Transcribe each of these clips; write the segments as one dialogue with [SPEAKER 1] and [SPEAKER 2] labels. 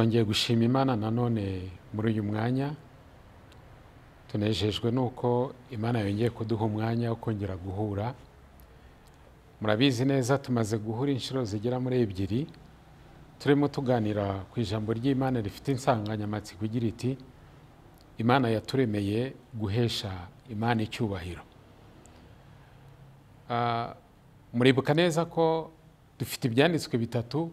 [SPEAKER 1] Twongeye gushima Imana nanone muri uyu mwanya. Tunejejwe nuko Imana yongeye kuduha umwanya wo kongera guhura. Murabizi neza tumaze guhura inshuro zigera muri 2, turimo tuganira ku ijambo ry'Imana rifite insanganyamatsiko igira iti Imana yaturemeye guhesha Imana icyubahiro. Muribuka neza ko dufite ibyanditswe bitatu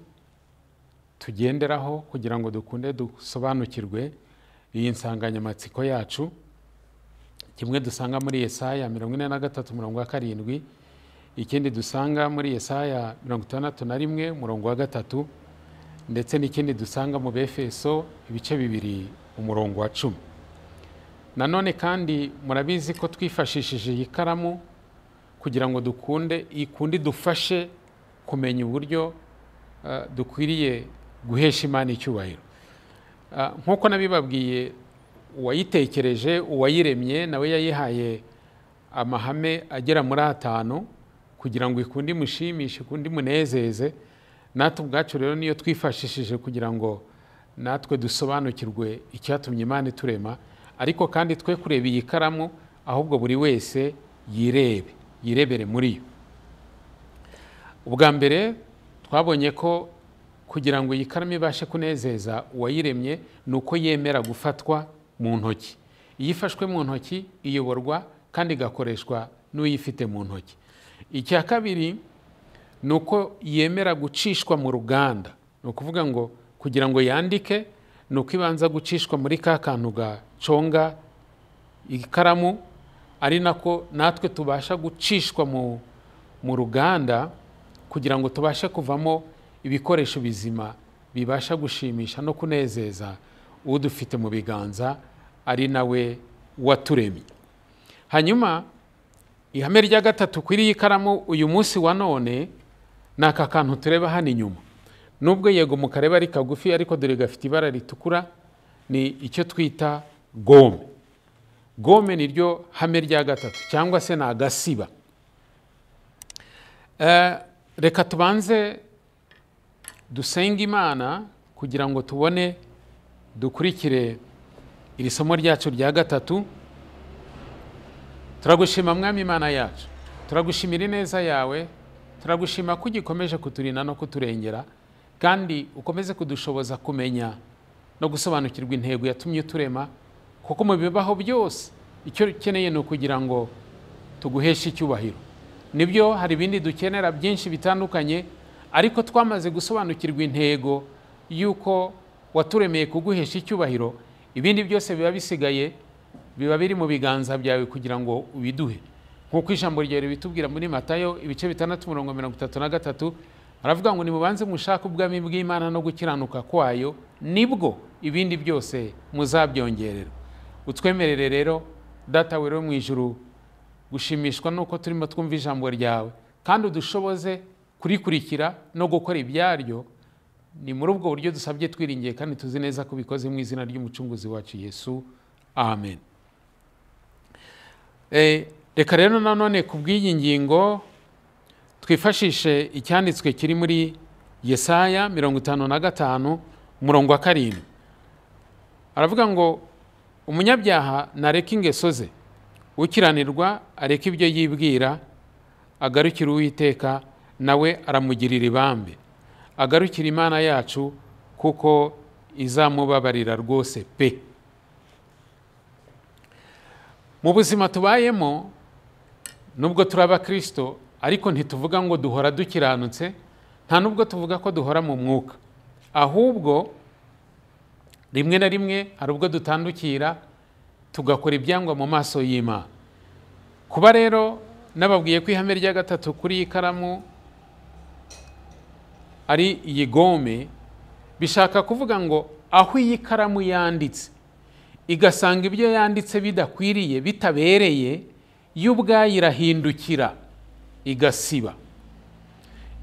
[SPEAKER 1] tugenderaho kugira ngo dukunde dusobanukirwe iyi nsanganyamatsiko yacu. Kimwe dusanga muri Yesaya 43:7, ikindi dusanga muri Yesaya 61:3, ndetse n'ikindi dusanga mu Befeso ibice 2:10. Nanone kandi murabizi ko twifashishije iyi karamu kugira ngo dukunde ikundi dufashe kumenya uburyo dukwiriye guhesha Imana icyubahiro. Nkuko nabibabwiye, uwayitekereje, uwayiremye nawe yayihaye amahame agera muri 5 kugira ngo ikundi mushimishe, ikundi munezeze. Natwe ubwacu rero niyo twifashishije kugira ngo natwe dusobanukirwe icyatumye Imana iturema, ariko kandi twe kureba iyi karamu, ahubwo buri wese yirebe, yirebere muri yo. Ubwa mbere twabonye ko kugira ngo iyi karamu ibashe kunezeza uwayiremye nuko yemera gufatwa mu ntoki. Iyo ifashwe mu ntoki iyoborwa kandi igakoreshwa n'uyifite mu ntoki. Icya kabiri nuko yemera gucishwa mu ruganda. Ni ukuvuga ngo kugira ngo yandike nuko ibanza gucishwa muri ka kantu gaconga ikaramu, ari nako natwe tubasha gucishwa mu ruganda kugira ngo tubashe kuvamo ibikoresho bizima bibasha gushimisha no kunezeza udufite mu biganza, ari nawe waturemye. Hanyuma ihame rya gatatu kuri iyi karamu uyu munsi wa none ni aka kantu tureba hano inyuma. Nubwo yego mukareba ari kagufi, ariko dore gafite ibara ritukura, ni icyo twita gome. Gome ni ryo hame rya gatatu, cyangwa se ni agasiba. Reka tubanze dusenge Imana kugira ngo tubone dukurikire iri somo ryacu rya gatatu. Turagushima Mwami Imana yacu, turagushimira ineza yawe, turagushima ko ugikomeje kuturinda no kuturengera, kandi ukomeze kudushoboza kumenya no gusobanukirwa intego yatumye turema, kuko mu bibaho byose icyo ukeneye ni ukugira ngo tuguheshe icyubahiro. Nibyo hari ibindi dukenera byinshi bitandukanye, ariko twamaze gusobanukirwa intego yuko waturemeye kuguhesha icyubahiro, ibindi byose biba bisigaye biba biri mu biganza byawe kugira ngo ubiduhe. Nkuko ijambo ryawe bitubwira muri Matayo ibice 6:33, aravuga ngo nimubanze mushake ubwami bw'Imana no gukiranuka kwayo, nibwo ibindi byose muzabyongerera. Utwemerere rero Data wera mu ijuru gushimishwa nuko turimo twumva ijambo ryawe, kandi udushoboze kurikurikira no gukora ibyaryo. Ni muri ubwo buryo dusabye twiringiye kandi tuzi neza ko bikoze mu izina ry'umucunguzi wacu Yesu, amen. Reka rero nanone kubw'iyi ngingo twifashishe icyanditswe kiri muri Yesaya 55:7. Aravuga ngo umunyabyaha nareke ingeso ze, ukiranirwa areke ibyo yibwira, agarukira Uwiteka nawe aramugirira ibambe, agarukira Imana yacu kuko izamubabarira rwose pe. Mu buzima tubayemo, nubwo turi abakristo, ariko ntituvuga ngo duhora dukiranutse, nta nubwo tuvuga ko duhora mu mwuka, ahubwo rimwe na rimwe hari ubwo dutandukira tugakora ibyangwa mu maso y'Imana. Kuba rero nababwiye ko ihame rya gatatu kuri iyi karamu ari iyi gome, bishaka kuvuga ngo aho iyi karamu yanditse igasanga ibyo yanditse bidakwiriye, bitabereye, yo ubwayo irahindukira igasiba.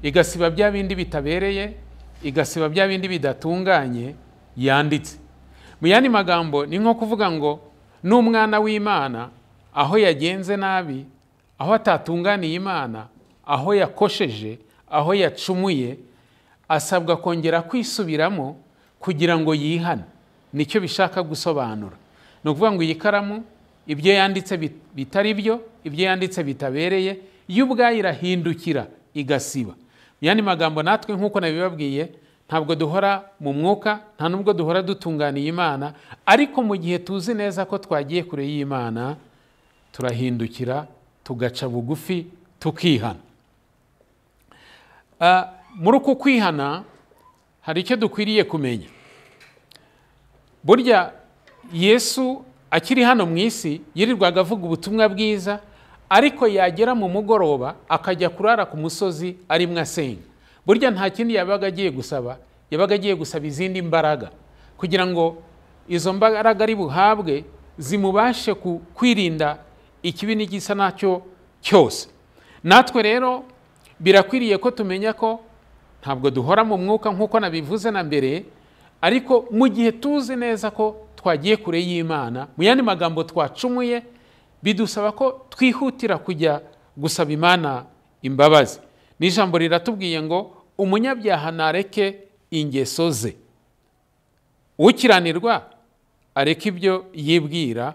[SPEAKER 1] Igasiba bya bindi bitabereye, igasiba bya bindi bidatunganye yanditse. Mu yandi magambo ni nko kuvuga ngo n'umwana w'Imana aho yagenze nabi, aho atatunganiye Imana, aho yakosheje, aho yacumuye, asabwa kongera kwisubiramo kugira ngo yihane. Nicyo bishaka gusobanura. Ni ukuvuga ngo iyi karamu ibyo yanditse bitari byo, ibyo yanditse bitabereye, yo ubwayo irahindukira igasiba. Yandi magambo, natwe nk'uko nabibabwiye, ntabwo duhora mu mwuka, nta nubwo duhora dutunganiye Imana, ariko mu gihe tuzi neza ko twagiye kure y'Imana, turahindukira tugaca bugufi tukihana. Muri uku kwihana hari icyo dukwiriye kumenya. Burya Yesu akiri hano mu isi yirirwaga avuga ubutumwa bwiza, ariko yagera mu mugoroba akajya kurara ku musozi arimwo asenga. Burya nta kindi yabaga agiye gusaba, yabaga agiye gusaba izindi mbaraga kugira ngo izo mbaraga ari buhabwe zimubashe kwirinda ikibi n'igisa nacyo cyose. Natwe rero birakwiriye ko tumenya ko ntabwo duhora mu mwuka nk'uko nabivuze na mbere, ariko mu gihe tuzi neza ko twagiye kure y'Imana, mu yandi magambo twacumuye, bidusaba ko twihutira kujya gusaba Imana imbabazi. N'ijambo riratubwiye ngo umunyabyaha nareke ingeso ze, ukiranirwa areke ibyo yibwira,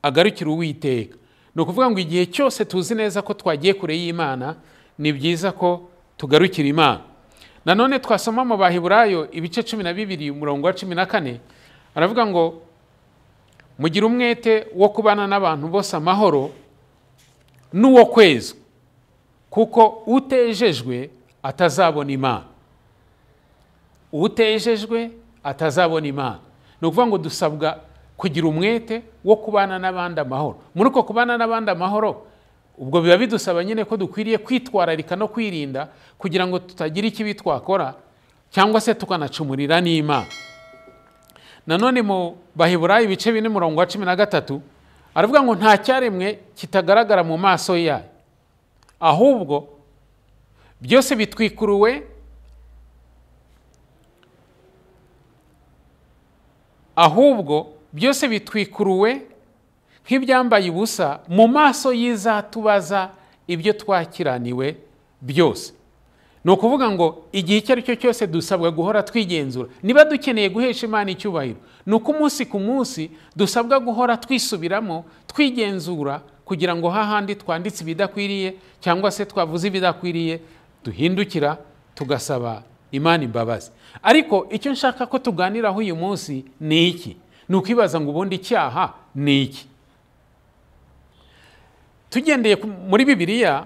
[SPEAKER 1] agarukire Uwiteka. Ni ukuvuga ngo igihe cyose tuzi neza ko twagiye kure y'Imana, ni byiza ko tugarukira Imana. Nanone twasoma mu Baheburayo ibice 12 umurongo wa 14, aravuga ngo mugire umwete wo kubana n'abantu bose amahoro n'uwo kwezwa, kuko utejejwe atazabona Imana. Utejejwe atazabona Imana. Ni ukuvuga ngo dusabwa kugira umwete wo kubana n'abandi amahoro. Muri uko kubana n'abandi amahoro, ubwo biba bidusaba nyine ko dukwiriye kwitwararika no kwirinda kugira ngo tutagira ikibi twakora cyangwa se tukanacumurira n'Imana. Nanone mu Baheburayo ibice 4 umurongo wa 13 aravuga ngo nta cyaremwe kitagaragara mu maso yayo, ahubwo byose bitwikuruwe, ahubwo byose bitwikuruwe nk'ibyambaye ubusa mu maso y'izatubaza ibyo twakiraniwe byose. Ni ukuvuga ngo igihe icyo ari cyo cyose dusabwa guhora twigenzura. Niba dukeneye guhesha Imana icyubahiro, ni uko umunsi ku munsi dusabwa guhora twisubiramo, twigenzura, kugira ngo hahandi twanditse ibidakwiriye cyangwa se twavuze ibidakwiriye, duhindukira tugasaba Imana imbabazi. Ariko icyo nshaka ko tuganiraho uyu munsi ni iki? Ni ukwibaza ngo ubundi icyaha ni iki? Tugendeye muri Bibiliya,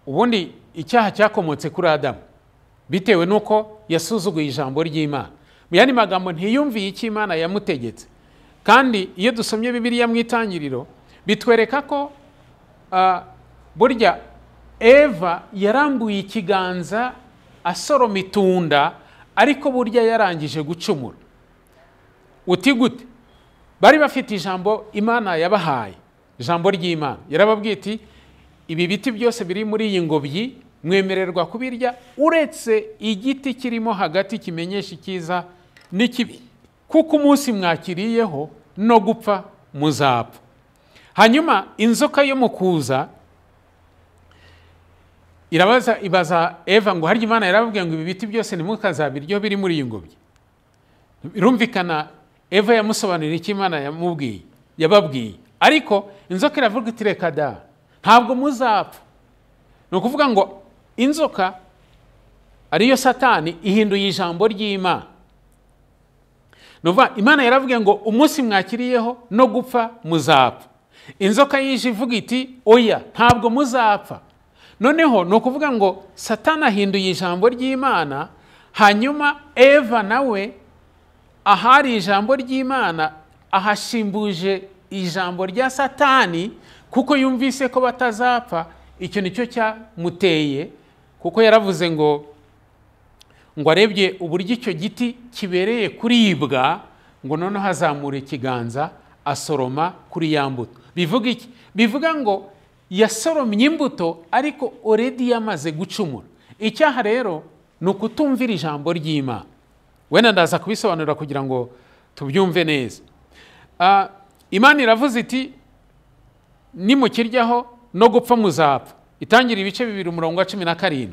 [SPEAKER 1] ubundi icyaha cyakomotse kuri Adamu bitewe nuko yasuzuguye ijambo ry'Imana. Mu yandi magambo, ntiyumviye icyo Imana yamutegetse. Kandi iyo dusomye Bibiliya mu itangiriro, bitwereka ko burya Eva yarambuye ikiganza asoroma itunda, ariko burya yarangije gucumura. Uti gute? Bari bafite ijambo Imana yabahaye, ijambo ry'Imana. Yarababwiye iti ibi biti byose biri muri iyi ngobyi mwemererwa kubirya, uretse igiti kirimo hagati kimenyesha icyiza n'ikibi, kuko umunsi mwakiriyeho no gupfa muzapfa. Hanyuma inzoka yo mu kuza irabaza, ibaza Eva ngo harya Imana yarababwiye ngo ibi biti byose ntimukazabiryo biri muri iyi ngobyi? Birumvikana Eva yamusobanurira icyo Imana yamubwiye, yababwiye. Ariko inzoka iravuga iti reka da, ntabwo muzapfa. Ni ukuvuga ngo inzoka ariyo Satani ihinduye ijambo ry'Imana. Ni ukuvuga Imana yaravuga ngo umunsi mwakiriyeho no gupfa muzapfa. Inzoka yije ivuga iti oya, ntabwo muzapfa. Noneho ni ukuvuga ngo Satani ahinduye ijambo ry'Imana, hanyuma Eva nawe ahari ijambo ry'Imana ahashimbuje ijambo rya Satani, kuko yumvise ko batazapfa. Icyo nicyo cyamuteye, kuko yaravuze ngo arebye uburyo icyo giti kibereye kuribwa, ngo noneho azamura ikiganza asoroma kuri ya mbuto. Bivuga iki? Bivuga ngo yasoromye imbuto ariko already yamaze gucumura. Icyaha rero ni ukutumvira ijambo ry'Imana. Wenda ndaza kubisobanura kugira ngo tubyumve neza. Imana iravuze iti nimukiryaho no gupfa muzapfa. Itangira ibice 2 umurongo wa 17.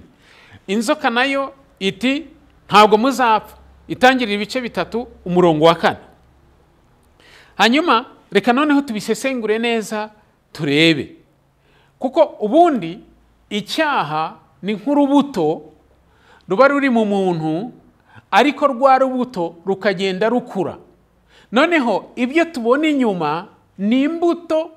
[SPEAKER 1] Inzoka nayo iti ntabwo muzapfa. Itangiriro ibice 3 umurongo wa 4. Hanyuma reka noneho tubisesengure neza turebe, kuko ubundi icyaha ni nk'urubuto ruba ruri mu muntu, ariko rwa rubuto rukagenda rukura. Noneho ibyo tubona inyuma ni imbuto,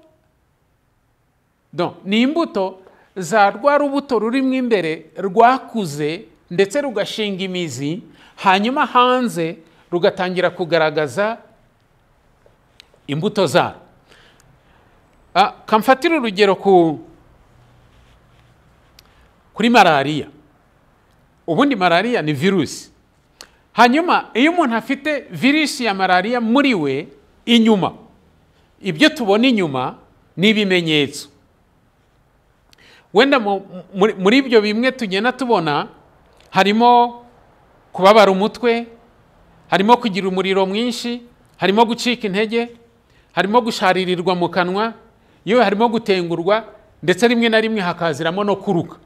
[SPEAKER 1] ni imbuto za rwa rubuto rurimo imbere rwakuze ndetse rugashinga imizi, hanyuma hanze rugatangira kugaragaza imbuto zarwo. Kamfatira urugero kuri malariya. Ubundi malariya ni virusi. Hanyuma iyo umuntu afite virusi ya malariya muri we inyuma, ibyo tubona inyuma ni ibimenyetso. Wenda muri ibyo bimwe tugenda tubona harimo kubabara umutwe, harimo kugira umuriro mwinshi, harimo gucika intege, harimo gusharirirwa mu kanwa, yewe harimo gutengurwa, ndetse rimwe na rimwe hakaziramo no kuruka.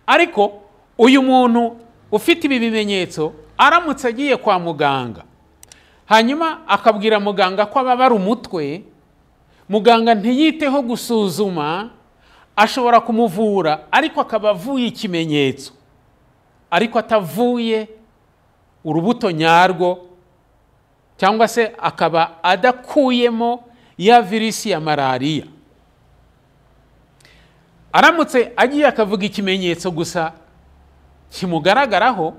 [SPEAKER 1] Ariko uyu muntu ufite ibi bimenyetso aramutse agiye kwa muganga, hanyuma akabwira muganga ko ababara umutwe, muganga ntiyiteho gusuzuma, ashobora kumuvura ariko akaba avuye ikimenyetso, ariko atavuye urubuto nyarwo, cyangwa se akaba adakuyemo ya virusi ya malariya. Aramutse agiye akavuga ikimenyetso gusa kimugaragaraho,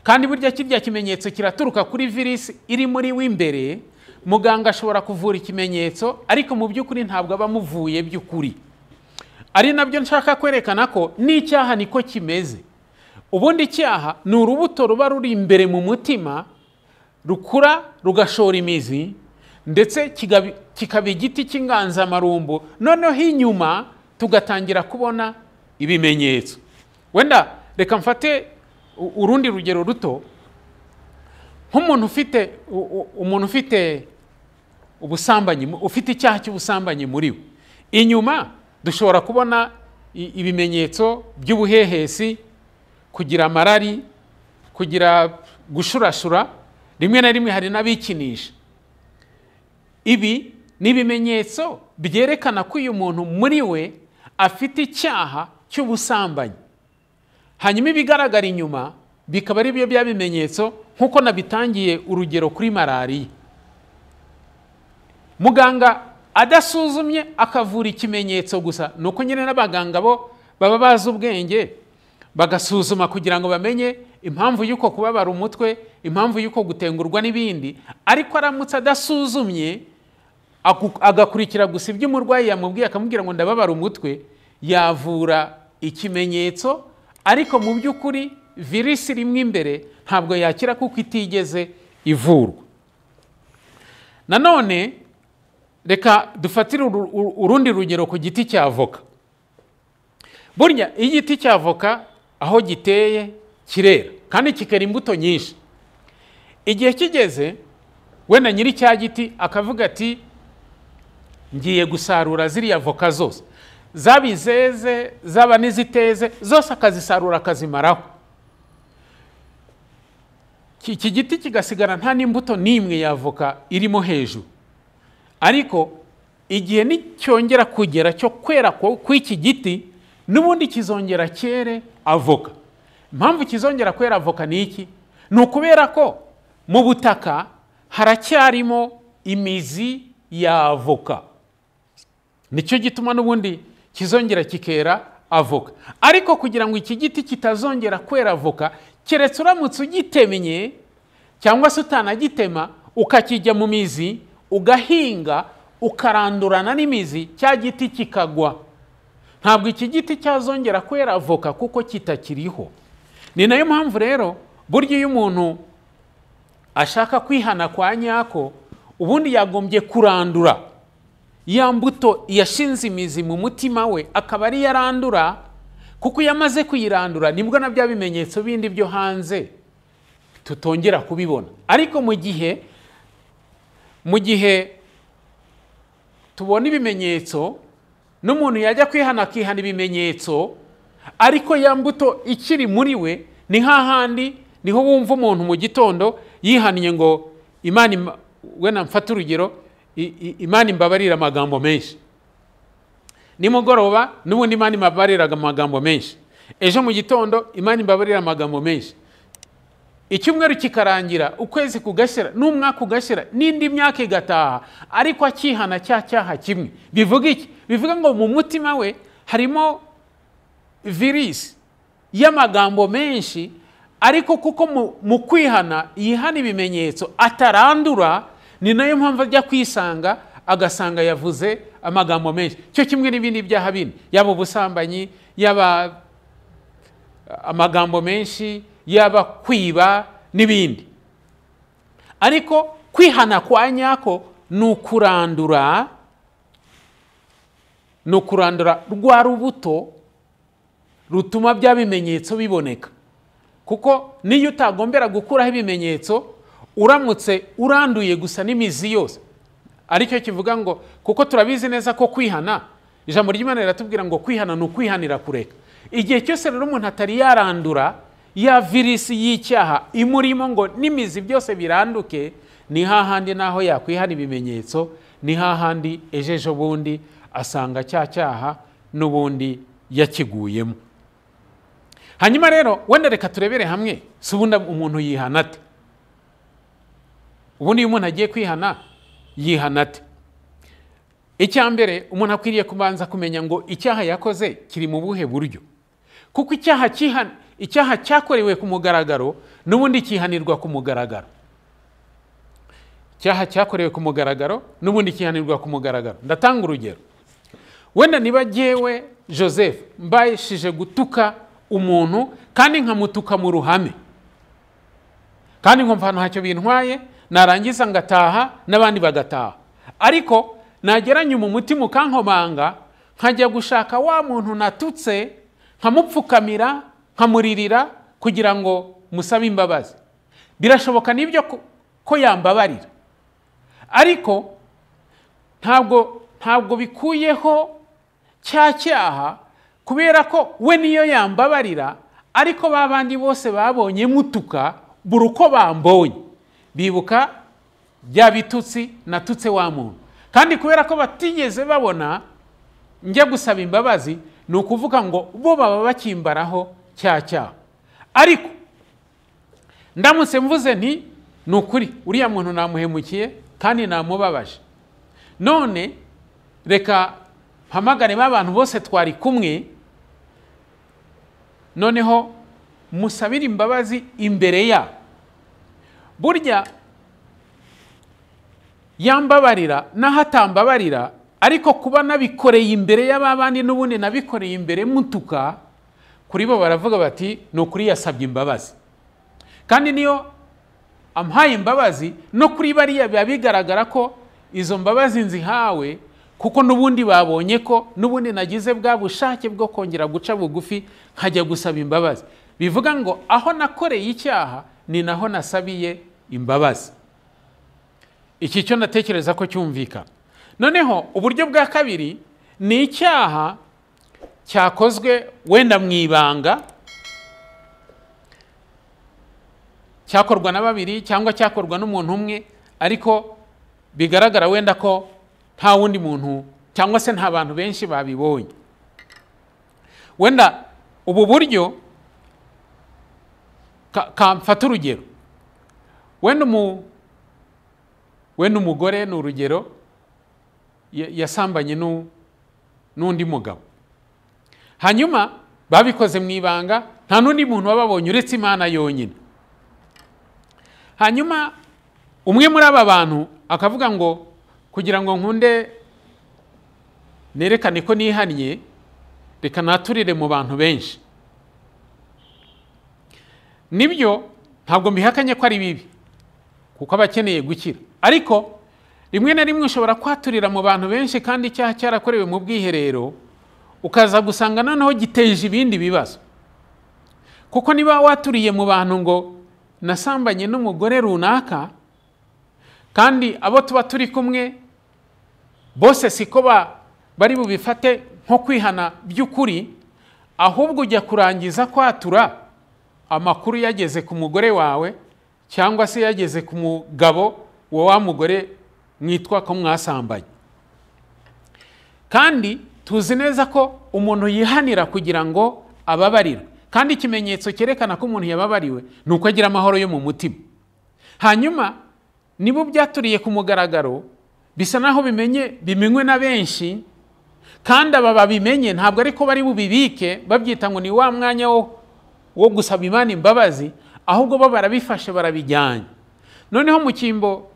[SPEAKER 1] kandi burya kirya kimenyetso kiraturuka kuri virusi iri muri we imbere, muganga ashobora kuvura ikimenyetso ariko mu by'ukuri ntabwo aba amuvuye by'ukuri. Ari nabyo nshaka kwerekana ko n'icyaha niko kimeze. Ubundi icyaha ni urubuto ruba ruri imbere mu mutima, rukura rugashora imizi, ndetse kikaba igiti cy'inganzamarumbu, noneho inyuma tugatangira kubona ibimenyetso. Wenda reka mfate urundi rugero ruto, nk'umuntu ufite umuntu ufite ubusambanyi, ufite icyaha cy'ubusambanyi muri we, inyuma dushobora kubona ibimenyetso by'ubuhehesi, kugira amarari, kugira gushurashura, rimwe na rimwe hari n'abikinisha. Ibi ni ibimenyetso byerekana ko uyu muntu muri we afite icyaha cy'ubusambanyi. Hanyuma ibigaragara inyuma bikaba ari byo bya bimenyetso, nk'uko nabitangiye urugero kuri malariya. Muganga adasuzumye akavura ikimenyetso gusa, nuko nyine n'abaganga bo baba bazi ubwenge, bagasuzuma kugira ngo bamenye impamvu y'uko kubabara umutwe, impamvu y'uko gutengurwa n'ibindi. Ariko aramutse adasuzumye agakurikira gusa ibyo umurwayi yamubwiye, akamubwira ngo ndababara umutwe, yavura ikimenyetso, ariko mu by'ukuri virusi rimwe imbere ntabwo yakira kuko itigeze ivurwa. Nanone reka dufatire urundi rugero ku giti cya avoka. Burya igiti cya avoka aho giteye kirera kandi kikera imbuto nyinshi. Igihe kigeze wenda nyiri cya giti akavuga ati ngiye gusarura ziriya avoka zose, zaba izeze zaba n'iziteze zose, akazisarura akazimaraho. Iki giti kigasigara nta n'imbuto n'imwe ya avoka irimo hejuru. Ariko igihe nicyongera kugera cyo kwera kw'iki giti, n'ubundi kizongera cyere avoka. Impamvu kizongera kwera avoka ni iki? Ni ukubera ko mu butaka haracyarimo imizi ya avoka. Nicyo gituma n'ubundi kizongera kikera avoka. Ariko kugira ngo iki giti kitazongera kwera avoka, keretse uramutse ugitemye cyangwa se utanagitema, ukakijya mu mizi, ugahinga, ukarandurana n'imizi, cya giti kikagwa. Ntabwo iki giti cyazongera kwera avoka kuko kitakiriho. Ni nayo mpamvu rero burya iyo umuntu ashaka kwihana kwa nyako, ubundi yagombye kurandura ya mbuto yashinze imizi mu mutima we, akaba ari yarandura, kuko iyo amaze kuyirandura nibwo na bya bimenyetso bindi byo hanze tutongera kubibona. Ariko mu gihe tubona ibimenyetso, n'umuntu yajya kwihana akihana ibimenyetso, ariko ya mbuto ikiri muri we, ni hahandi Niho wumva umuntu mu gitondo yihannye ngo Imana, wenda mfate urugero, Imana imbabarira amagambo menshi. Nimugoroba n'ubundi Imana imbabariraga amagambo menshi. Ejo mu gitondo Imana imbabarira amagambo menshi. Icyumweru kikarangira, ukwezi kugashira, n'umwaka ugashira, n'indi myaka igataha, ariko akihana cya cyaha kimwe. Bivuga iki? Bivuga ngo mu mutima we harimo virisi y'amagambo menshi, ariko kuko mu kwihana yihana ibimenyetso atarandura, ni nayo mpamvu ajya kwisanga agasanga yavuze amagambo menshi. Cyo kimwe n'ibindi byaha bindi, yaba ubusambanyi, yaba amagambo menshi, yaba kwiba n'ibindi. Ariko kwihana kwa nyako ni ukurandura, ni ukurandura rwa rubuto rutuma bya bimenyetso biboneka. Kuko niyo utagombera gukuraho ibimenyetso, uramutse uranduye gusa n'imizi yose. Aricyo kivuga ngo, kuko turabizi neza ko kwihana, ijambo ry'Imana riratubwira ngo kwihana ni ukwihanira kureka. Igihe cyose rero umuntu atari yarandura ya virisi y'icyaha imurimo ngo n'imizi byose biranduke, ni hahandi naho yakwihana ibimenyetso, ni hahandi ejo bundi asanga cya cyaha n'ubundi yakiguyemo. Hanyuma rero wenda reka turebere hamwe, si ubundi umuntu yihana ate? Ubundi iyo umuntu agiye kwihana yihana ate? Icya mbere, umuntu akwiriye kubanza kumenya ngo icyaha yakoze kiri mu buhe buryo. Kuko icyaha cyakorewe ku mugaragaro n'ubundi kihanirwa ku mugaragaro. Icyaha cyakorewe ku mugaragaro n'ubundi kihanirwa ku mugaragaro. Ndatanga urugero. Wenda niba jyewe Joseph mbayishije gutuka umuntu kandi nkamutuka mu ruhame, kandi nkumva ntacyo bintwaye, narangiza ngataha n'abandi bagataha, ariko nagera nyuma umutima ukankomanga, nkajya gushaka wa muntu natutse, nkamupfukamira, nkamuririra kugira ngo musabe imbabazi. Birashoboka nibyo ko yambabarira, ariko ntabwo bikuyeho cya cyaha, kubera ko we niyo yambabarira, ariko babandi bose babonye mutuka buri uko bambonye bibuka bya bitutsi natutse wa muntu. Kandi kubera ko batigeze babona njya gusaba imbabazi, ni ukuvuga ngo bo baba bakimbaraho cya cyaha. Ariko ndamutse mvuze nti ni ukuri uriya muntu namuhemukiye kandi namubabaje, none reka mpamagare abantu bose twari kumwe, noneho musabire imbabazi imbere ya burya yambabarira naho atambabarira, ariko kuba nabikoreye imbere y'abandi n'ubundi nabikoreye imbere mutuka, kuri bo baravuga bati ni ukuri yasabye imbabazi. Kandi niyo ampaye imbabazi, no kuri bariya biba bigaragara ko izo mbabazi nzihawe, kuko n'ubundi babonye ko n'ubundi nagize bwa bushake bwo kongera guca bugufi nkajya gusaba imbabazi. Bivuga ngo aho nakoreye icyaha ni naho nasabiye imbabazi. Iki cyo ndatekereza ko cyumvikana. Noneho uburyo bwa kabiri ni icyaha cyakozwe wenda mu ibanga, cyakorwa na babiri cyangwa cyakorwa n'umuntu umwe, ariko bigaragara wenda ko nta wundi muntu cyangwa se nta bantu benshi babibonye. Wenda ubu buryo kamfata urugero, wenda umugore ni urugero yasambanye n'undi mugabo, hanyuma babikoze mu ibanga, nta n'undi muntu wababonye uretse Imana yonyine. Hanyuma umwe muri aba bantu akavuga ngo kugira ngo nkunde nerekane ko nihannye, reka naturire mu bantu benshi. Nibyo ntabwo mbihakanye ko ari bibi, kuko abakeneye gukira, ariko rimwe na rimwe ushobora kwaturira mu bantu benshi kandi icyaha cyarakorewe mu bwiherero, ukaza gusanga noneho giteje ibindi bibazo. Kuko niba waturiye mu bantu ngo nasambanye n'umugore runaka, kandi abo tuba turi kumwe bose siko bari bubifate nko kwihana by'ukuri, ahubwo ujya kurangiza kwatura amakuru yageze ku mugore wawe cyangwa se yageze ku mugabo wa mugore mwitwa ko mwasambanye. Kandi tuzi neza ko umuntu yihanira kugira ngo ababarirwe, kandi ikimenyetso cyerekana ko umuntu yababariwe ni uko agira amahoro yo mu mutima. Hanyuma niba byaturiye ku mugaragaro bisa naho bimenywe na benshi, kandi aba babimenye ntabwo ariko bari bubibike babyita ngo ni wa mwanya wo gusaba Imana imbabazi, ahubwo bo barabifashe barabijyanye. Noneho mu cyimbo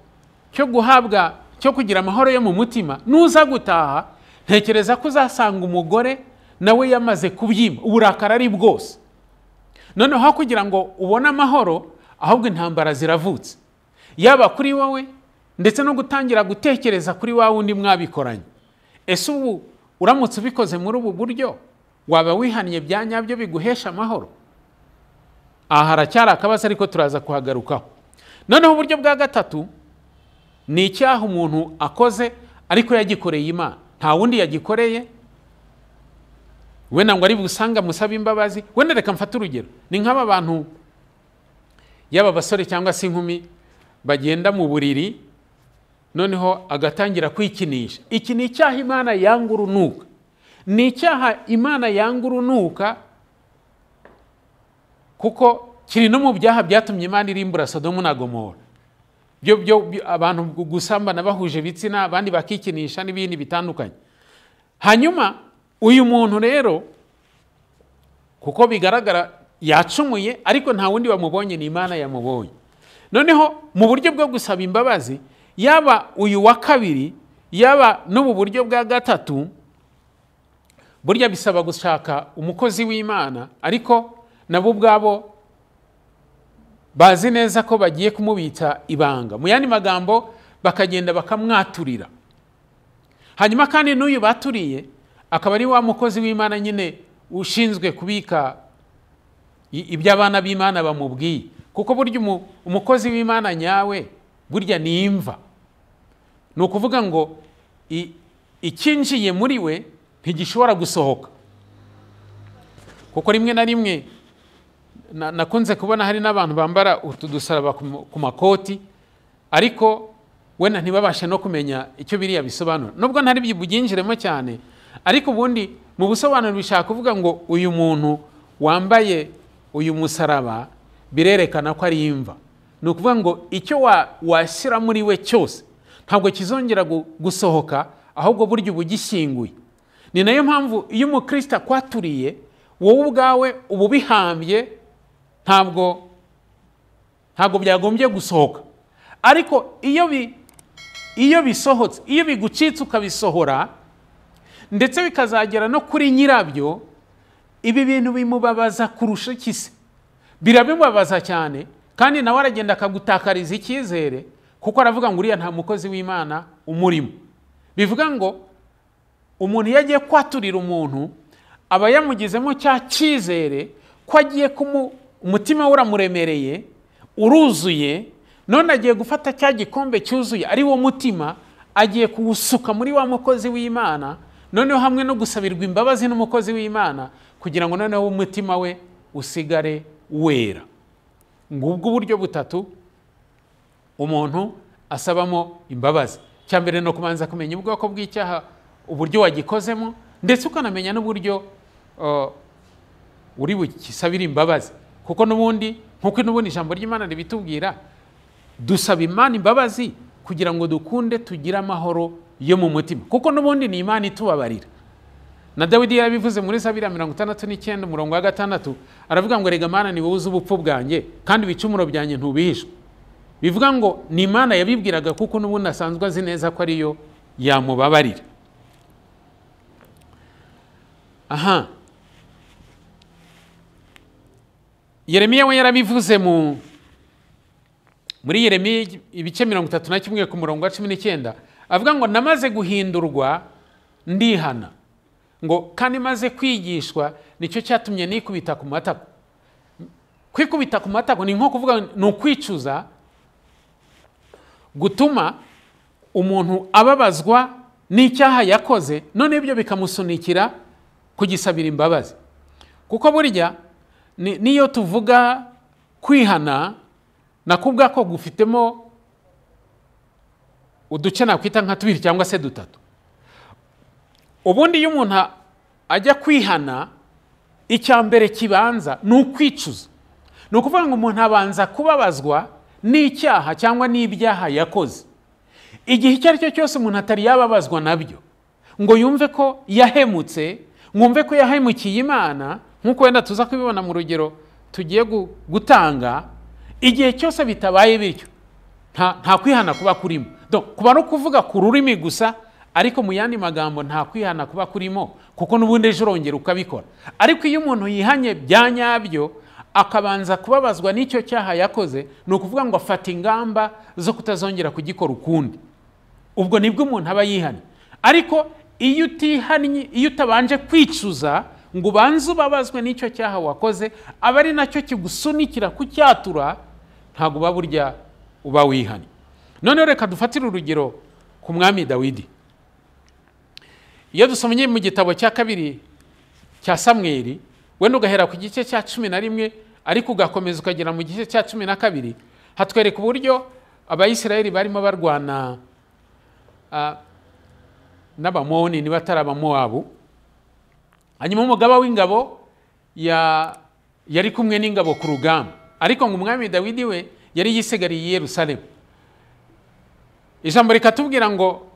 [SPEAKER 1] cyo guhabwa cyo kugira amahoro yo mu mutima, nuza gutaha ntekereza ko uzasanga umugore nawe yamaze kubyima, uburakari ari bwose. Noneho kugira ngo ubone amahoro, ahubwo intambara ziravutse, yaba kuri wowe ndetse no gutangira gutekereza kuri wa wundi mwabikoranye. Ese ubu uramutse ubikoze muri ubu buryo waba wihannye bya nyabyo biguhesha amahoro? Aha haracyari akabazo, ariko turaza kuhagarukaho. Noneho uburyo bwa gatatu ni icyaha umuntu akoze ariko yagikoreye Imana, nta wundi yagikoreye, wenda ngo ari busanga musabe imbabazi. Wenda reka mfate urugero, ni nk'aba bantu yaba basore cyangwa se inkumi bagenda mu buriri noneho agatangira kwikinisha. Iki ni icyaha Imana yanga urunuka, ni icyaha Imana yanga urunuka, kuko kiri no mu byaha byatumye Imana irimbura Sodomu na Gomora. Byo abantu gusambana bahuje ibitsina, abandi bakikinisha n'ibindi bitandukanye. Hanyuma uyu muntu rero kuko bigaragara yacumuye, ariko nta wundi wamubonye, ni Imana yamubonye. Noneho mu buryo bwo gusaba imbabazi, yaba uyu wa kabiri yaba n'ubu buryo bwa gatatu, burya bisaba gushaka umukozi w'Imana, ariko nabo ubwabo bazi neza ko bagiye kumubitsa ibanga. Mu yandi magambo bakagenda bakamwaturira. Hanyuma kandi n'uyu baturiye akaba ari wa mukozi w'Imana nyine ushinzwe kubika iby'abana b'Imana bamubwiye, kuko burya umukozi w'Imana nyawe burya ni imva. Ni ukuvuga ngo ikinjiye muri we ntigishobora gusohoka. Kuko rimwe na rimwe nakunze kubona hari n'abantu bambara utu dusaraba ku makoti, ariko wenda ntibabashe no kumenya icyo biriya bisobanura, nubwo ntari bubyinjiremo cyane. Ariko ubundi mu busobanuro bishaka kuvuga ngo uyu muntu wambaye uyu musaraba birerekana ko ari imva. Ni ukuvuga ngo icyo washyira muri we cyose ntabwo kizongera gusohoka, ahubwo burya uba ugishyinguye. Ni nayo mpamvu iyo umukristo akwaturiye, wowe ubwawe uba ubihambye, ntabwo byagombye gusohoka. Ariko iyo bisohotse, iyo bigucitse ukabisohora, ndetse bikazagera no kuri nyirabyo, ibi bintu bimubabaza kurusha ikise, birabimubabaza cyane. Kandi nawe aragenda akagutakariza icyizere, kuko aravuga ngo uriya nta mukozi w'Imana umurimo. Bivuga ngo umuntu iyo agiye kwaturira umuntu aba yamugizemo cya cyizere ko agiye umutima we uramuremereye, uruzuye, none agiye gufata cya gikombe cyuzuye ari wo mutima, agiye kuwusuka muri wa mukozi w'Imana, noneho hamwe no gusabirwa imbabazi n'umukozi w'Imana, kugira ngo noneho umutima we usigare wera. Ngubwo uburyo butatu umuntu asabamo imbabazi. Icya mbere ni ukubanza kumenya ubwoko bw'icyaha, uburyo wagikozemo, ndetse ukanamenya n'uburyo uri bukisabira imbabazi. Kuko n'ubundi nkuko n'ubundi ijambo ry'Imana ribitubwira, dusaba Imana imbabazi kugira ngo dukunde tugire amahoro yo mu mutima, kuko n'ubundi ni Imana itubabarira. Na Dawidi yarabivuze muri Zaburi ya 69 umurongo wa 6, aravuga ngo rega Mana ni wowe uzi ubupfu bwanjye, kandi ibicumuro byanjye ntubihishwe. Bivuga ngo ni Imana yabibwiraga, kuko n'ubundi asanzwe azi neza ko ariyo yamubabarira. Aha Yeremiya we yarabivuze muri Yeremiya ibice 31 ku murongo wa 19, avuga ngo namaze guhindurwa ndihana, ngo kandi maze kwigishwa, nicyo cyatumye nikubita ku matako. Kwikubita ku matako ni nko kuvuga ni ukwicuza, gutuma umuntu ababazwa n'icyaha yakoze, none ibyo bikamusunikira kugisabira imbabazi. Kuko burya Niyo tuvuga kwihana nakubwa ko gufitemo uduce nakwita nka tubiri cyangwa se dutatu. Ubundi iyo umuntu ajya kwihana, icya mbere kibanza ni ukwicuza. Ni ukuvuga ngo umuntu abanza kubabazwa n'icyaha cyangwa n'ibyaha yakoze. Igihe icyo ari cyo cyose umuntu atari yababazwa nabyo ngo yumve ko yahemutse, mwumve ko yahemukiye Imana, nk'uko wenda tuza kubibona mu rugero tugiye gutanga, igihe cyose bitabaye bityo nta kwihana kuba kurimo. Kuba no kuvuga ku rurimi gusa, ariko mu yandi magambo nta kwihana kuba kurimo, kuko n'ubundi ejo urongera ukabikora. Ariko iyo umuntu yihanye bya nyabyo akabanza kubabazwa n'icyo cyaha yakoze, ni ukuvuga ngo afata ingamba zo kutazongera kugikora ukundi, ubwo nibwo umuntu aba yihanye. Ariko iyo utihannye, iyo utabanje kwicuza ngo ubanze ubabazwe n'icyo cyaha wakoze, aba ari nacyo kigusunikira kucyatura, ntabwo uba burya uba wihanye. Noneho reka dufatire urugero ku mwami Dawidi. Iyo dusomye mu gitabo cya kabiri cya Samweli, wenda ugahera ku gice cya 11 ariko ugakomeza ukagera mu gice cya 12, hatwereka uburyo Abayisiraheli barimo barwana n'Abamoni niba atari Abamowabu. Hanyuma umugaba w'ingabo yari kumwe n'ingabo ku rugamba, ariko ngo umwami Dawidi we yari yisigariye i Yerusalemu. Ijambo rikatubwira ngo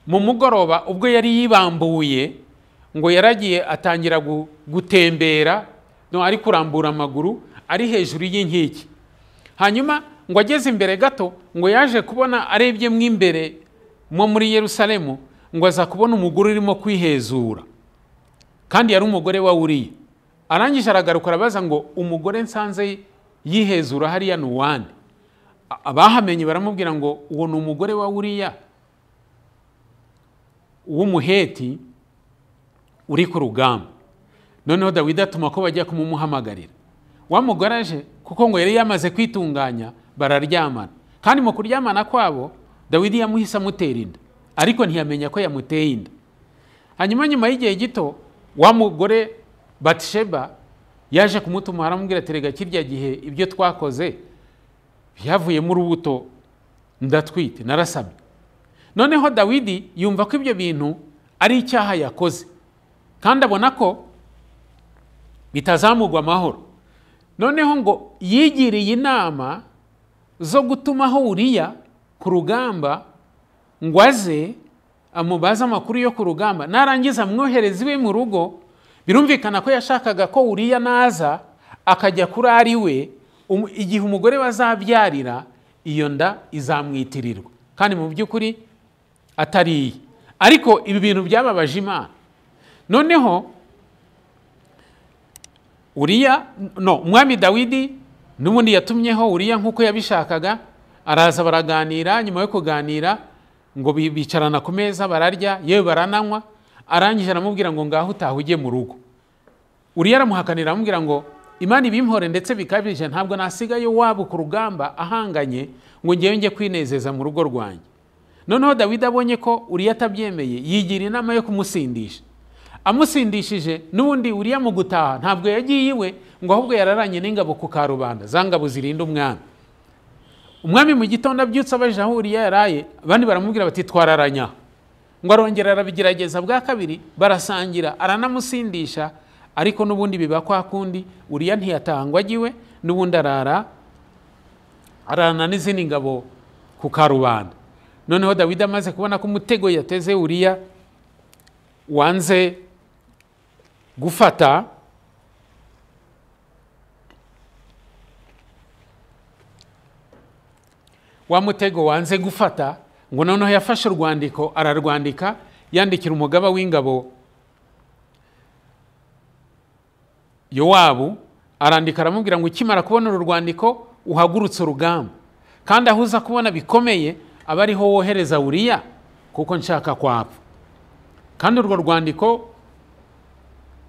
[SPEAKER 1] mu mugoroba ubwo yari yibambuye, ngo yaragiye atangira gutembera, no ari kurambura amaguru ari hejuru y'inkike. Hanyuma ngo ageze imbere gato, ngo yaje kubona arebye mo imbere mo muri Yerusalemu, ngo aza kubona umugore urimo kwihezura, kandi yari umugore wa Uriya. Arangije aragaruka arabaza ngo umugore nsanze yihezura hariya ni uwande? Abahamenye baramubwira ngo uwo ni umugore wa Uriya w'Umuheti uri ku rugamba. Noneho Dawidi atuma ko bajya kumumuhamagarira. Wa mugore aje, kuko ngo yari yamaze kwitunganya, bararyamana. Kandi mu kuryamana kwabo Dawidi yamuhise amutera inda, ariko ntiyamenya ko yamuteye inda. Hanyuma nyuma y'igihe gito wa mugore Batisheba yaje kumutuma, aramubwira ati rega kirya gihe ibyo twakoze byavuyemo urubuto, ndatwite, narasamye. Noneho Dawidi yumva ko ibyo bintu ari icyaha yakoze, kandi abona ko bitazamugwa amahoro. Noneho ngo yigiriye inama zo gutumaho Uriya ku rugamba ngo aze amubaze amakuru yo ku rugamba, narangiza amwohereza iwe mu rugo. Birumvikana ko yashakaga ko Uriya naza akajya kuri ari we, igihe umugore bazabyarira iyo nda izamwitirirwa, kandi mu by'ukuri atari iye. Ariko ibi bintu byababaje Imana. Noneho Uriya, no, umwami Dawidi n'ubundi yatumyeho Uriya nk'uko yabishakaga, araza baraganira. Nyuma yo kuganira ngo bicarana ku meza bararya, yewe barananywa. Arangije aramubwira ngo ngaho utaha ujye mu rugo. Uriya aramuhakanira aramubwira ngo Imana ibimpore ndetse bikabije, ntabwo nasigayo wabo ku rugamba ahanganye ngo ngewe njye kwinezeza mu rugo rwanjye. Noneho Dawidi abonye ko Uriya atabyemeye, yigira inama yo kumusindisha. Amusindishije n'ubundi Uriya mu gutaha ntabwo yagiye iwe, ngo ahubwo yararanye n'ingabo ku karubanda, za ngabo zirinda umwami. Umwami mu gitondo abyutse abajije aho Uriya yaraye, abandi baramubwira bati twararanya. Ngo arongera arabigerageza bwa kabiri, barasangira, aranamusindisha, ariko n'ubundi biba kwa kundi, Uriya ntiyatangwa agiwe, n'ubundi ararana n'izindi ngabo ku karubanda. Noneho Dawidi amaze kubona ko umutego yateze Uriya wanze gufata, wa mutego wanze gufata, ngo noneho yafashe urwandiko ararwandika, yandikira umugaba w'ingabo Yowabu, arandika aramubwira ngo ukimara kubona uru rwandiko uhagurutse urugamba, kandi aho uza kubona bikomeye aba ariho wohereza Uriya, kuko nshaka kwapfa. Kandi urwo rwandiko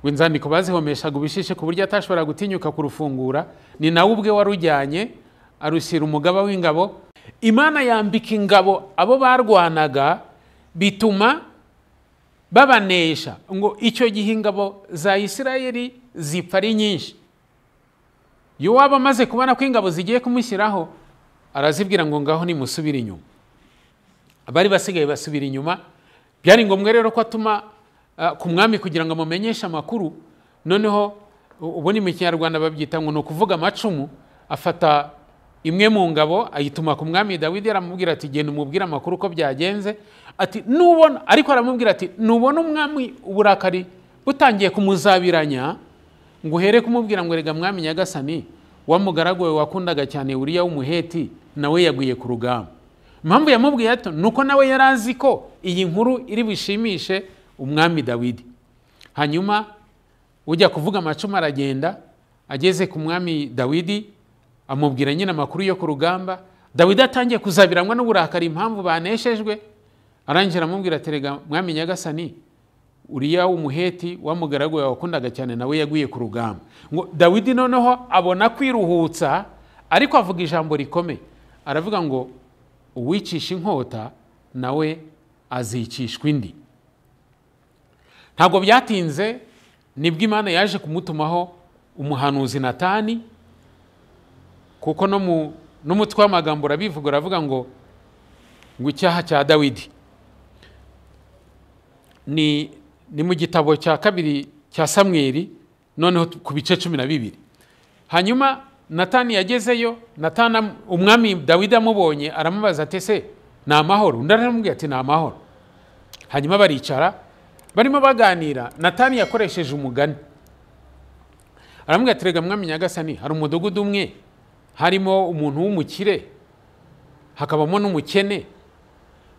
[SPEAKER 1] inzandiko bazihomeshaga ubishishe ku buryo atashobora gutinyuka kurufungura, ni nawe ubwe warujyanye arushyira umugaba w'ingabo. Imana yambika ingabo abo barwanaga, bituma babanesha. Ngo icyo gihe ingabo za Isirayeli zipfa ari nyinshi. Yowabu amaze kubona ko ingabo zigiye kumushyiraho, arazibwira ngo ngaho nimusubire inyuma. Abari basigaye basubira inyuma. Byari ngombwa rero ko atuma ku mwami kugira ngo amumenyeshe amakuru. Noneho ubu ni mu Kinyarwanda babyita ngo ni ukuvuga amacumu. Afata imwe mu ngabo ayituma ku mwami Dawidi, aramubwira ati genda umubwire amakuru uko byagenze. Ati nubona, ariko aramubwira ati nubona umwami uburakari butangiye kumuzabiranya, ngo uhere kumubwira ngo rega mwami nyagasani, wa mugaragu wawe wakundaga cyane Uriya w'Umuheti nawe yaguye ku rugamba. Impamvu yamubwiye ato nuko nawe yari azi ko iyi nkuru iri bushimishe umwami Dawidi. Hanyuma ujya kuvuga amacumu aragenda, ageze ku mwami Dawidi amubwira nyine amakuru yo ku rugamba. Dawidi atangiye kuzabiranwa n'uburakari impamvu baneshejwe, arangira amubwira ati rega mwami nyagasani, Uriya w'Umuheti wa mugaragu wawe wakundaga cyane nawe yaguye ku rugamba. Ngo Dawidi noneho abona kwiruhutsa, ariko avuga ijambo rikomeye, aravuga ngo uwicisha inkota nawe azicishwa indi. Ntabwo byatinze nibwo Imana yaje kumutumaho umuhanuzi Natani, kuko no mu n'umutwe w'amagambo urabivuga, uravuga ngo icyaha cya Dawidi. Ni mu gitabo cya kabiri cya Samweli, noneho ku bice 12. Hanyuma Natani yagezeyo, Natani umwami Dawidi amubonye aramubaza ati ese ni amahoro? Undi aramubwira ati ni amahoro. Hanyuma baricara barimo baganira. Natani yakoresheje umugani, aramubwira ati rega mwami nyagasani, hari umudugudu umwe harimo umuntu w'umukire hakabamo n'umukene.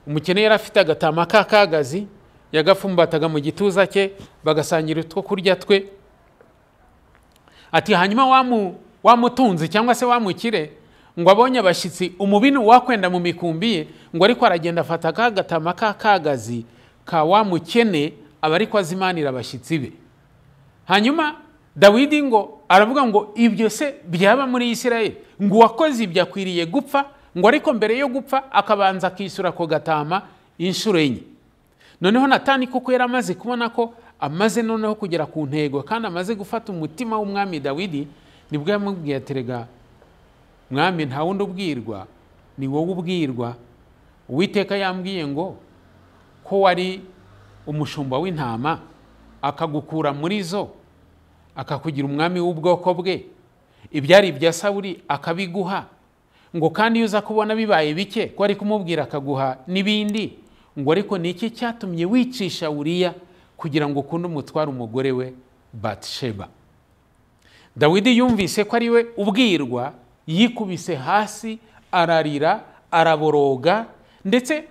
[SPEAKER 1] Umukene yari afite agatama k'akagazi, yagafumbataga mu gituza cye, bagasangira utwo kurya twe. Ati hanyuma wamutunzi cyangwa se wamukire ngo abonye abashyitsi, umubini wakwenda mu mikumbi ye, ngo ariko aragenda afata kagatama k'akagazi ka wamukene, aba ariko azimanira abashyitsi be. Hanyuma Dawidi ngo aravuga ngo ibyo se byaba muri Isirayeli, ngo uwakoze ibyo akwiriye gupfa, ngo ariko mbere yo gupfa akabanza akisura ko gatama inshuro enye. Noneho Natani kuko yari amaze kubona ko amaze noneho kugera ku ntego kandi amaze gufata umutima w'umwami Dawidi, nibwo yamubwiye ati rega mwami, nta wundi ubwirwa ni wowe ubwirwa. Uwiteka yambwiye ngo ko wari umushumba w'intama akagukura muri zo akakugira umwami w'ubwoko bwe, ibyari ibya Sawuli akabiguha, ngo kandi iyo uza kubona bibaye bike ko ari kumubwira akaguha n'ibindi, ngo ariko ni iki cyatumye wicisha Uriya kugira ngo ukunde umutware umugore we Batsheba? Dawidi yumvise ko ari we ubwirwa, yikubise hasi ararira araboroga, ndetse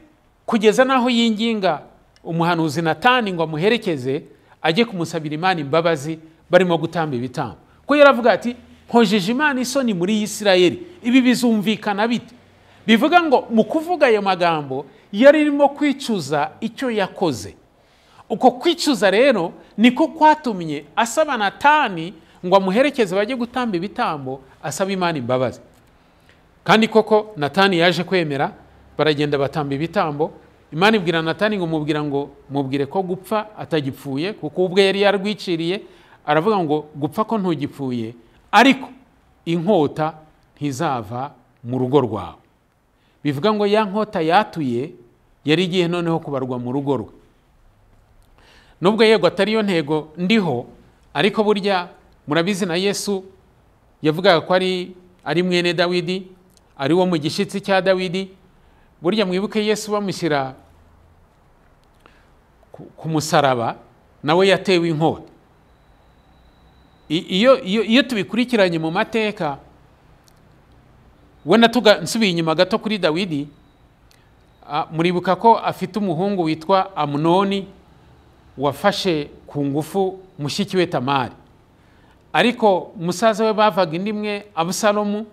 [SPEAKER 1] kugeza naho yinginga umuhanuzi Natani ngo amuherekeze ajye kumusabira Imana imbabazi barimo gutamba ibitambo. Ko yaravuga ati nkojeje Imana isoni muri Isirayeli, ibi bizumvikana bite? Bivuga ngo mu kuvuga ayo magambo yari irimo kwicuza icyo yakoze. Uko kwicuza rero niko kwatumye asaba Natani ngo amuherekeze bajye gutamba ibitambo, asaba Imana imbabazi. Kandi koko Natani yaje kwemera, baragenda batamba ibitambo. Imana ibwira Natani ngo mubwira ngo mubwire ko gupfa atagipfuye, kuko ubwe yari yarwiciriye. Aravuga ngo gupfa ko ntugipfuye, ariko inkota ntizava mu rugo rwawe. Bivuga ngo ya nkota yatuye yari igiye noneho kubarwa mu rugo rwe. Nubwo yego atari yo ntego ndiho, ariko burya murabizi na Yesu yavugaga ko ari mwene Dawidi, ari wo mu gishyitsi cya Dawidi. Burya mwibuke Yesu bamushyira ku musaraba, nawe yatewe inkota. Iyo tubikurikiranye mu mateka, wenda nsubiye inyuma gato kuri Dawidi, muribuka ko afite umuhungu witwa Amunoni wafashe ku ngufu mushiki we Tamari. Ariko musaza we bavaga indi imwe Abusalomu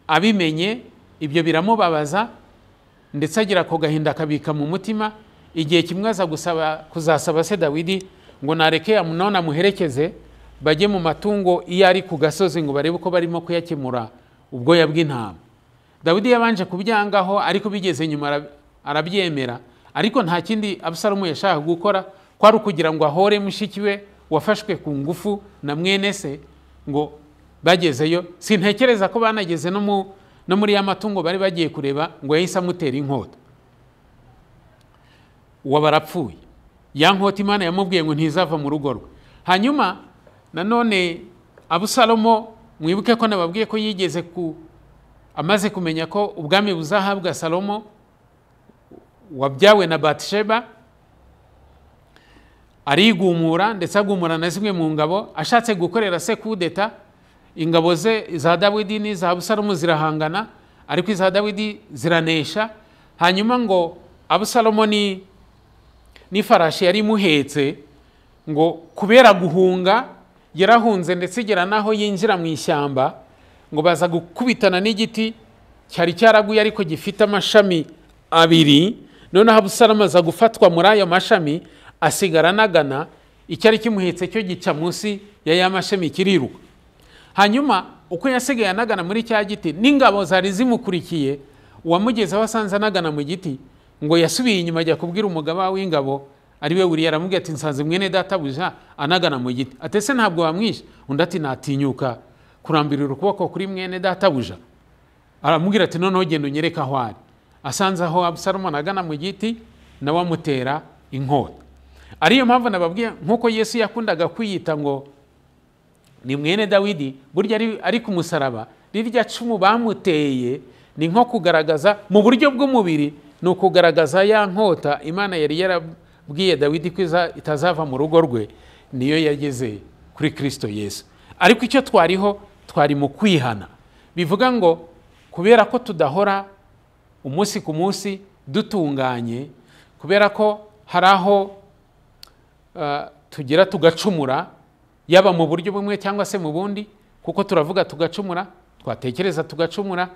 [SPEAKER 1] abimenye, ibyo biramubabaza, ndetse agira ko gahinda akabika mu mutima. Igihe kimwe aza gusaba kuzasaba se Dawidi ngo nareke Amunoni amuherekeze bajye mu matungo iyo ari ku gasozi ngo barebe uko barimo kuyakemura ubwoya bw'intama. Dawidi yabanje kubyangaho, ariko bigeze nyuma arabyemera. Ariko nta kindi Abusalomu yashaka gukora kwari ukugira ngo ahore mushiki we wafashwe ku ngufu na mwene se, ngo bagezeyo sintekereza ko banageze no muri ya matungo bari bagiye kureba, ngo yahise amutera inkota, uwo barapfuye. Ya nkota Imana yamubwiye ngo ntizava mu rugo rwe. Hanyuma nanone Abusalomo, mwibuke ko nababwiye ko yigeze ku amaze kumenya ko ubwami buzahabwa Salomo wabyawe na Batisheba, arigumura ndetse agumura na zimwe mu ngabo, ashatse gukorera se kudeta. Ingabo ze za Dawidi n'iza Abusalomo zirahangana, ariko iza Dawidi ziranesha. Hanyuma ngo Abusalomo ni n'ifarashi yari imuhetse, ngo kubera guhunga yarahunze ndetse igera naho yinjira mu ishyamba, ngo baza gukubitana n'igiti cyari cyaraguye ariko gifite amashami abiri. Noneho Abusalomo aza gufatwa muri ayo mashami, asigara anagana, icyari kimuhetse cyo gica munsi ya ya mashami kiriruka. Hanyuma uko yasigaye anagana muri cya giti n'ingabo zari zimukurikiye, uwamugezeho asanze anagana mu giti, ngo yasubiye inyuma ajya kubwira umugaba w'ingabo ari we Uriya, aramubwira ati nsanze mwene databuja anagana mu giti. Ati ese ntabwo wamwishe? Undi ati natinyuka kurambirira ukuboko kuri mwene databuja. Aramubwira ati noneho genda unyereke aho ari. Asanze aho Abusalomo anagana mu giti, nawe amutera inkota. Ariyo mpamvu nababwiye nk'uko Yesu yakundaga kwiyita ngo ni mwene Dawidi, burya ari ku musaraba rirya cumu bamuteye ni nko kugaragaza mu buryo bw'umubiri, ni ukugaragaza ya nkota Imana yari yarabwiye Dawidi ko itazava mu rugo rwe, niyo yageze kuri Kristo Yesu. Ariko icyo twariho twari mu kwihana, bivuga ngo kubera ko tudahora umunsi ku munsi dutunganye, kubera ko hari aho tugera tugacumura, yaba mu buryo bumwe cyangwa se mu bundi, kuko turavuga tugacumura, twatekereza tugacumura,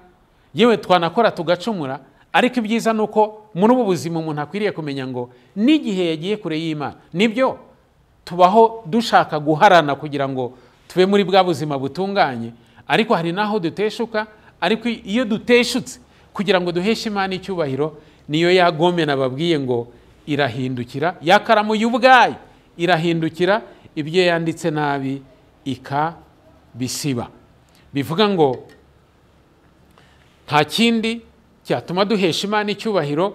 [SPEAKER 1] yewe twanakora tugacumura. Ariko ibyiza ni uko muri ubu buzima umuntu akwiriye kumenya ngo n'igihe yagiye kure y'Imana, nibyo tubaho dushaka guharana kugira ngo tube muri bwa buzima butunganye, ariko hari naho duteshuka. Ariko iyo duteshutse kugira ngo duheshe Imana icyubahiro, niyo yagome nababwiye ngo irahindukira, ya karamu y'ubwayo irahindukira, ibyo yanditse nabi ikabisiba. Bivuga ngo nta kindi cyatuma duhesha Imana icyubahiro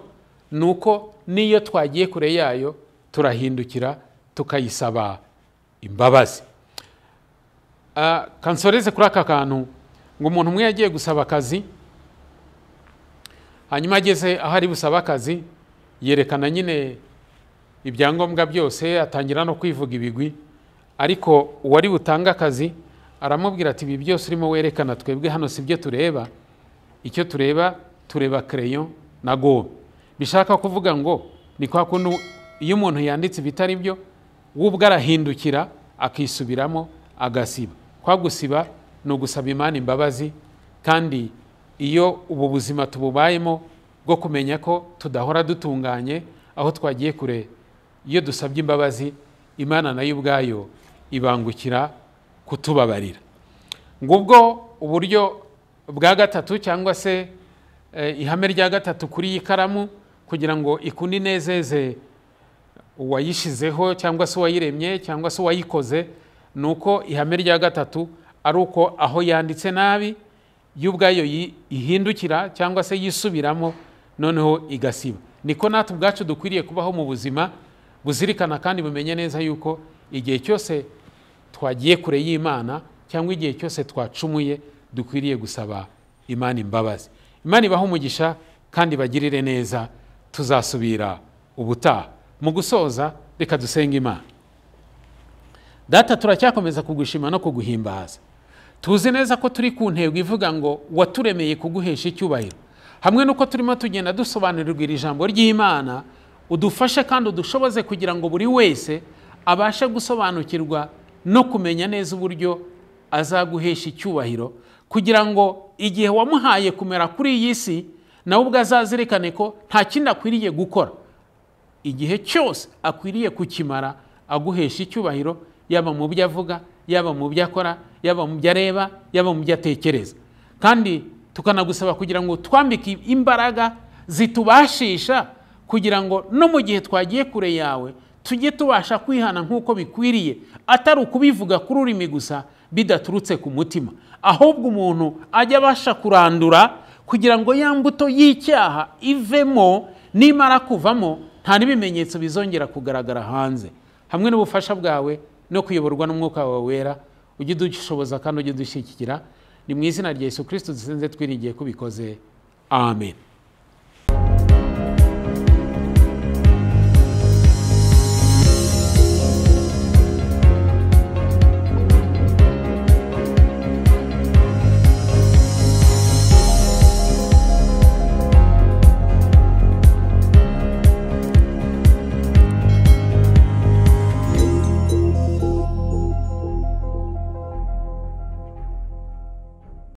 [SPEAKER 1] nuko niyo twagiye kure yayo turahindukira tukayisaba imbabazi. Kansoreze kuri aka kantu, ngo umuntu umwe yagiye gusaba akazi, hanyuma ageze aho ari busaba akazi yerekana nyine ibyangombwa byose, atangira no kwivuga ibigwi, ariko uwari butanga akazi aramubwira ati ibi byose urimo werekana twebwe hano si byo tureba, icyo tureba tureba crayon na gomme. Bishaka kuvuga ngo ni kwa kuntu iyo umuntu yanditse ibitari byo we ubwe arahindukira akisubiramo agasiba. Kwa gusiba ni ugusaba Imana imbabazi, kandi iyo ubu buzima tububayemo bwo kumenya ko tudahora dutunganye, aho twagiye kure, iyo dusabye imbabazi Imana nayo ubwayo ibangukira kutubabarira. Ngubwo uburyo bwa gatatu cyangwa se ihame rya gatatu kuri iyi karamu, kugira ngo ikunde inezeze uwayishizeho cyangwa se uwayiremye cyangwa se uwayikoze, nuko ihame rya gatatu ari uko aho yanditse nabi y'ubwayo ihindukira cyangwa se yisubiramo noneho igasiba. Niko natwe ubwacu dukwiriye kubaho mu buzima buzirikana kandi bumenye neza yuko igihe cyose twagiye kure y'Imana cyangwa igihe cyose twacumuye dukwiriye gusaba Imana imbabazi. Imana ibahe umugisha kandi bagirire neza. Tuzasubira ubutaha. Mu gusoza reka dusenge Imana. Data, turacyakomeza kugushima no kuguhimbaza. Tuzi neza ko turi ku ntego ivuga ngo waturemeye kuguhesha icyubahiro. Hamwe nuko turimo tugenda dusobanurirwa iri jambo ry'Imana, udufashe kandi udushoboze kugira ngo buri wese abashe gusobanukirwa no kumenya neza uburyo azaguhesha icyubahiro, kugira ngo igihe wamuhaye kumera kuri iyi si nawe ubwo azazirikane ko nta kindi akwiriye gukora, igihe cyose akwiriye kukimara aguhesha icyubahiro, yaba mu byo avuga, yaba mu byo akora, yaba mu byo areba, yaba mu byo atekereza. Kandi tukanagusaba kugira ngo twambike imbaraga zitubashisha kugira ngo no mu gihe twagiye kure yawe Tujye tubasha kwihana nk'uko bikwiriye, atari ukubivuga kuri ururimi gusa bidaturutse ku mutima, ahubwo umuntu ajya abasha kurandura kugira ngo ya mbuto y'icyaha ivemo. Nimara kuvamo, nta n'ibimenyetso bizongera kugaragara hanze. Hamwe n'ubufasha bwawe no kuyoborwa n'Umwuka wawe Wera, ujye udushoboza kandi ujye udushyigikira. Ni mu izina rya Yesu Kirisito dusenze twiringiye ko ubikoze. Amen.